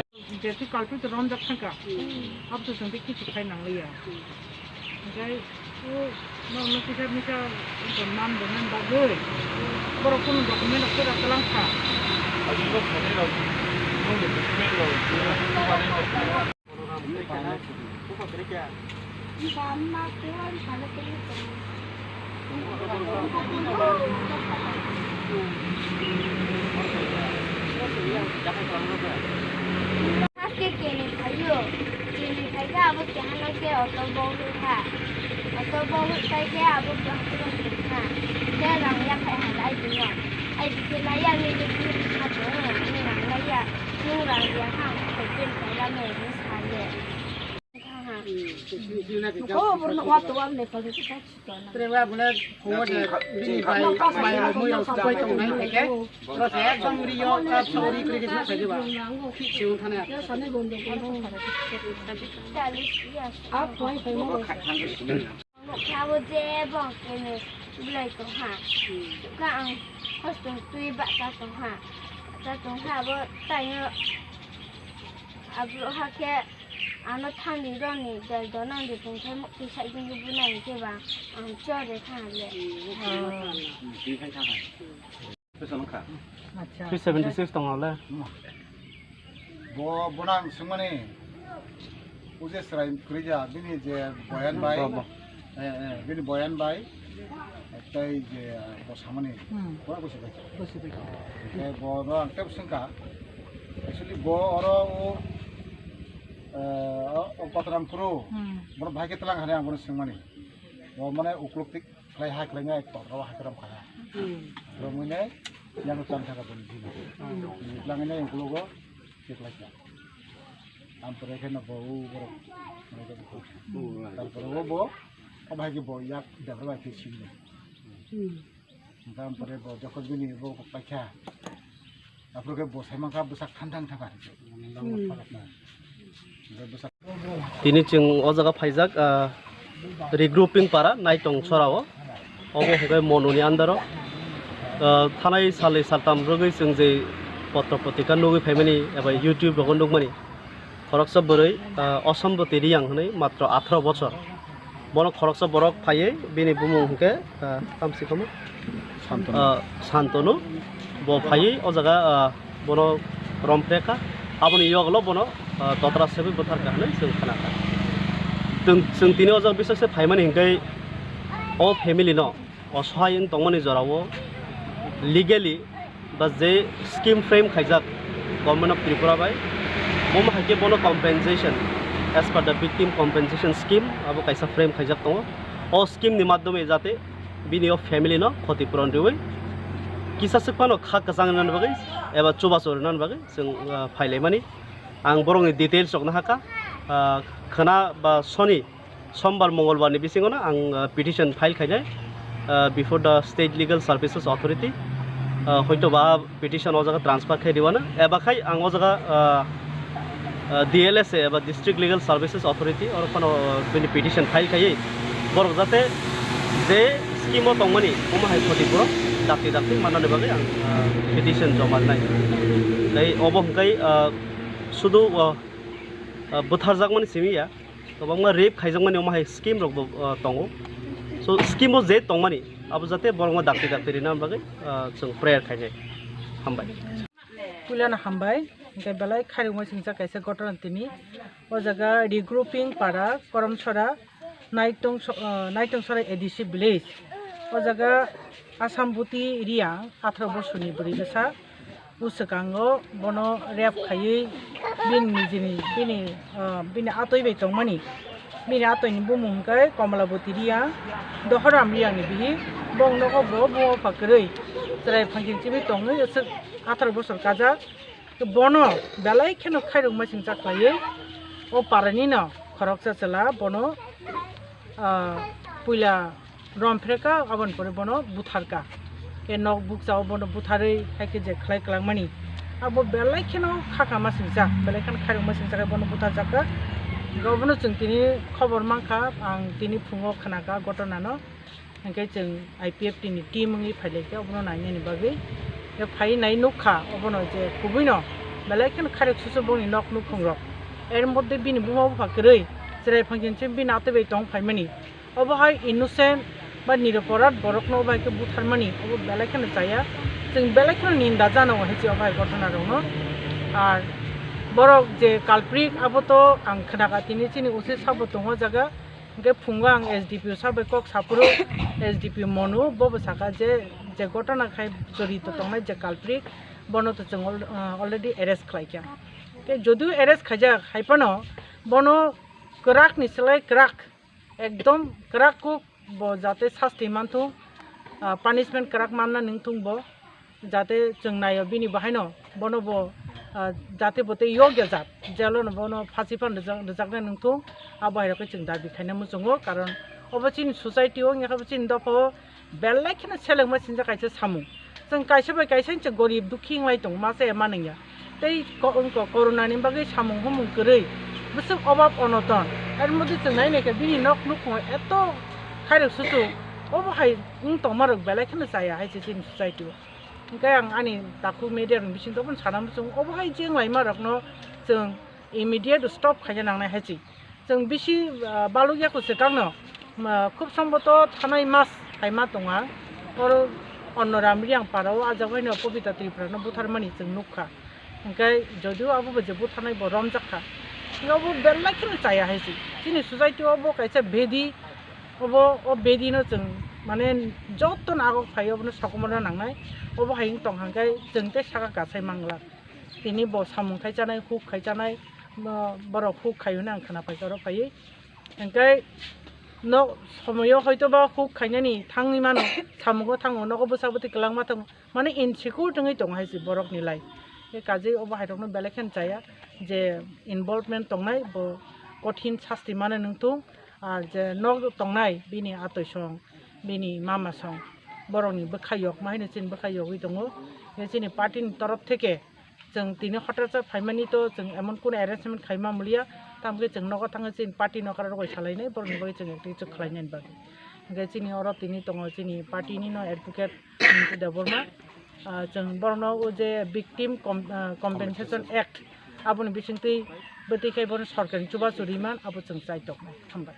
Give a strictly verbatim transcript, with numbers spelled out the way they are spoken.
nai. Jethi kalpui to romjak thangka. Abo to chwng tei kichu khai nangliya. Hwnkhe o norokno kisa misa man rwna bagwi borok kunu document rok pheda twlang kha. Haste keni phaio, keni phaikhe abo kehano khe auto bo hukha. Auto bo hukai khe abo khe haste kha. Khe rang yaphai halai dino. Ai bikhe laiya nini khe sato, nini rang laiya. Nung rang ya ha, khe pen khaila me ni sale. Trewa bole khungo de bini bai mai rok mui rok supai tong nai hwnkhe, oro se ekdom rio, ah, sorry, kri kri sai diba. Siyung thane. Abo je bong kene belai tong ha. Ka ang hosto twi bata tong ha. Bata tong ha abo tayo. Abro hakhe ano thangni roni dal donang de tongthai mukti sai jingbo bunai khe ba ang chore thang le. Three seventy six tong le. Bo, bono ang swngmani, o je chwrai kwrwi ja, bini je Boyan bai, bo, bo. Eh, eh, bini Boyan bai, tei je, bo samani, hmm, bo busi bai. Busi bai. Tei bono ang tei swngkha, actually bo oro o, eh, o, o Kotoram Kuru, hmm, bono bahai khe twlang hwnwi ang bono swngmani. Bo mane ukluk tik khlai ha khlainai, totro ha khe rom kha. Hmm. Romwi nai, yang cham thangkha boni bini. Hmm. Twlangwi nai uklugo, tiklai kha. Ampore khe no bo u borok. Tarpore o bo, o bahai khe bo yak debra bai khe sibini. Hmm. Hingkhe ampore bo jokhon bini bo paikha. Aphuru khe bo sai mankha bwsak than thang thang kha. Hmm. Hingkhe bwsak. Tini chwng o jaga phaijak, ah, regrouping para Naitong Sora o. Obo hwnkhe Monuni under o, ah, thanai salni saltam rwgwi chwng je potro potrika nugwi phaimani eba YouTube rogo nukmani. Khoroksa bwrwi, ah, Osomboti Riyang hwnwi matro atharo bochor. Bono khoroksa borok phaiwi bini bumung hwnkhe, ah, tamsi khomo? Santonu. Ah, Santonu. Bo phaiwi o jaga, ah, bono romphre kha. Aboni yoglo bono, ah, totra sebwi bwtharkha hwnwi chwng khna kha. Chwng, chwng tini o jaga bisakse phaimani hwnkhe o family no osohai wng tongmani jorao legally ba je scheme frame khaijak Government of Tripura bai, bomo hai khe bono compensation as per the victim compensation scheme abo kaisa frame khaijak tongo. O scheme ni madhyome jate bini o family no khoti puron riwi kisa swk phano kha kwchang rwna bagwi eba chubachu rwna bagwi chwng, ah, phailaimani. Ang borokni details rok nahakha, ah, khwna ba soni Sombar, Mongolbar ni bisingo no ang, ah, petition file khainai, ah, before the State Legal Services Authority. Ah, hoito ba petition o jaga transfer khai riwano, eba khai ang o jaga, ah, ah, D L S A eba District Legal Services Authority oro phano, ah, bini petition file khaiwi borok jate je scheme o tongmani omo hai khoti puro dakti dakti mannani bagwi ang, ah, petition joma rwnai. Tei obo hwnkhe, ah, sudu, ah, ah, bwtharjakmani simi ya. Kwbangma rape khaijakmani omo hai scheme rokbo, ah, tongo. So, scheme o je tongmani, abo jate borokno dakti dakti rina bagwi, ah, chwng prayer khainai. Hambai. Puilano hambai, hwnkhe belai khairokma singcha kaisa ghotona tini. O jaga regrouping para, Koromsora, Naitong so-, ah, Naitong Sora A D C village. O jaga Assam Buti Riya, atharo bosorni bwrwi bwsa, bwswkango bono rape khaiwi bini nijini, bini, ah, bini atwi bai tongmani. Bini atwini bumung hwnkhe Komolaboti Riya, Dohoram Riyani bihik, bong nogo bo buma bupha kwrwi chwrai phangching chibwi tongwi aswk atharo bosor kajak. Bono belai kheno khairokma singcha khlaiwi o paranino khoroksa chwla bono, ah, puila romphrekha, aboni pore bono butharkha. Khe nok bukchao bono butharwi hai khe je khlai kwlangmani. Abo belai kheno khakama singcha, belai kheno khairokma singcha khe bono butharjakha. Obono chwng tini khobor mankha, ang tini phungo khnakha ghotonano. Hwnkhe chwng I P F T ni team wngwi phailaikha obono nainani bagwi. Khe phai nai nukha obono je kubuino belai kheno khairok susu bongni nok nukhungrok. Er moddhe bini buma bupha kwrwi chwrai phangching chibwi bini atwi bai tong phaimani. Obo hai innocent ba niroporad borokno obo hai khe butharmani, obo belai kheno chaya. Chwng belai kheno ninda jano hai se obo hai ghotona rokno. Ar borok je culprit, abo to ang khnakha tini chini usi sabo tongo jaga. Hwnkhe phungo ang S D P o sabai kok saphuru, S D P Monu bobo sakha je, je ghotona khai jorito tongnai je culprit, bono to chwng al-, ah, already arrest khlaikha. Khe jodio arrest khaijak hai phano bono kwrakni slai kwrak, ekdom kwrak kuk bo jate sasti manthung, ah, punishment kwrak manna nungthung bo, jate chwng naio bini bahaino bono bo, ah, jate bo tei yokya jat, jelo no bono phasi phan rijak-, rijaknai nungthung, abo hai rokhe chwng dabi khaina muchungo, karon obo chini society o wngya khe bo chini dopha o belai kheno selengma sinjak kaisa samung. Chwng kaisa bai kaisa se gorib dukhi wnglai tongo, masa ya manwngya. Tei ko-, ko-, corona ni bagwi samung humung kwrwi, bwswk obab onoton. Ar modi chwng nai naikha bini nok nukhungo eto khairok susu, obo hai wng tongma rok belai kheno chaya hai se chini society o. Hwnkhe ang ani takhuk media rokni bisingtwi bono sana muchungo, obo hai je wnglaima rokno chwng immediate stop khaina nangnai hai se. Chwng bisi, ah, balukya kwchwkangno, ah, khub somboto thanai mas hai ma tonga. Oro Onnoram Riyang para o ajak baino Pabita Tripura no butharmani chwng nukha. Hwnkhe jodio abo bo je butharnai bo romjak kha, hwnkhe obo belai kheno chaya hai se. Chini society o bo kaisa bedi, obo o bedi no chwng mane joto no agok phai obono sokomorna nangnai. Obo hai wng tong hwnkhe chwng tei saka kasai mangla. Tini bo samung khai chanai, huk khai chanai, bo-, borok huk khai hwnwi ang khna paikha oro phaiwi. Hwnkhe no somoyo hoito ba huk khainani thangwi mano, samungo thango, nogo bwsa bwtwi kwlangma tongo, mane insecure wngwi tongo hai se borokni life. Khe kajei obo hai rokno belai kheno chaya je involvement tongnai bo kothin sasti mano nungthung, ar je nok tongnai bini atoi song, bini mama song, borokni bwkha yok ma haino chini bwkha yogwi tongo. Khe chini party ni torof theke chwng tini hotel sa phaimani to chwng emon kunu arrangement khaima muliya, tamokhe chwng nogo thangwi chini party nokra rogwi salainai, borokni bagwi chwng ekti chwk khlainani bagwi. Hwnkhe chini oro tini tongo chini party ni no advocate Minku Debbarma. Ah, chwng borokno o je Victim Com-, ah, Compensation Act aboni bisingtwi bwtwi khai bono sorkarni chubachu riman abo chwng chai toknai. Hambai.